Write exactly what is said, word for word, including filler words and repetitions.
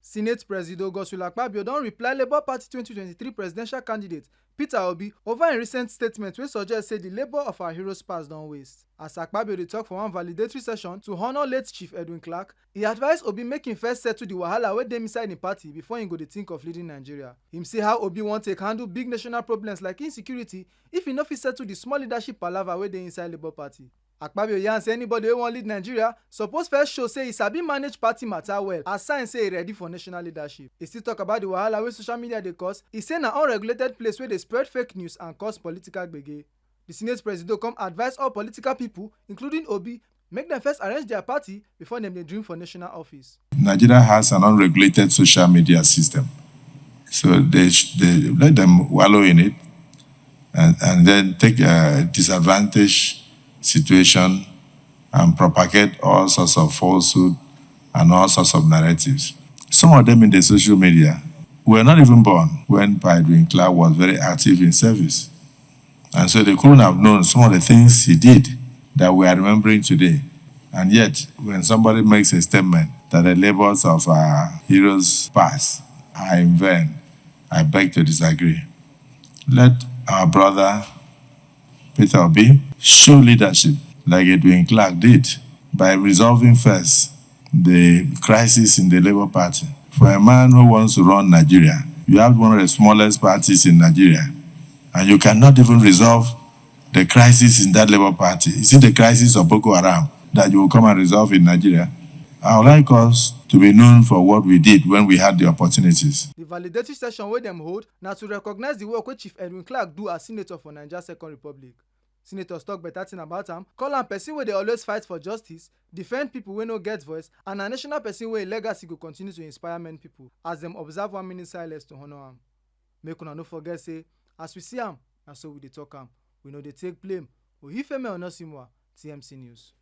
Senate Presido Godswill Akpabio don reply Labour Party twenty twenty-three presidential candidate Peter Obi over im recent statement wey suggest say di labour of our heroes past don waste. As Akpabio dey talk for one valedictory session to honour late Chief Edwin Clark, e advise Obi make im first settle di wahala wey dey inside im party before im go dey think of leading Nigeria. Im say how Obi wan take handle big national problems like insecurity if e no fit settle di small leadership palava wey dey inside Labour Party. Akpabio yarn say anybody wey wan lead Nigeria suppose first show say e sabi manage party matter well as sign say e ready for national leadership. E still talk about the wahala wey social media dey cause. E say na unregulated place wey dey spread fake news and cause political gbege. The Senate Presido come advise all political people, including Obi, make dem first arrange their party before dem dey dream for national office. Nigeria has an unregulated social media system. So they, sh- they let them wallow in it and, and then take a disadvantage situation and propagate all sorts of falsehood and all sorts of narratives. Some of them in the social media were not even born when Edwin Clark was very active in service. And so they couldn't have known some of the things he did that we are remembering today. And yet, when somebody makes a statement that the labors of our heroes past are in vain, I beg to disagree. Let our brother Peter Obi show leadership like Edwin Clark did by resolving first the crisis in the Labour Party. For a man who wants to run Nigeria, you have one of the smallest parties in Nigeria, and you cannot even resolve the crisis in that Labour Party. Is it the crisis of Boko Haram that you will come and resolve in Nigeria? I would like us to be known for what we did when we had the opportunities. The valedictory session wey dem hold na to recognize the work wey Chief Edwin Clark do as senator for Naija Second Republic. Senators talk better thing about am, call am person wey dey always fight for justice, defend people wey no get voice, and na national person wey im legacy go continue to inspire many people as dem observe one minute silence to honour am. Make una no forget say, as we see am, na so we dey talk am. We no dey take blame. Oyifemi Onosimwa, T M C News.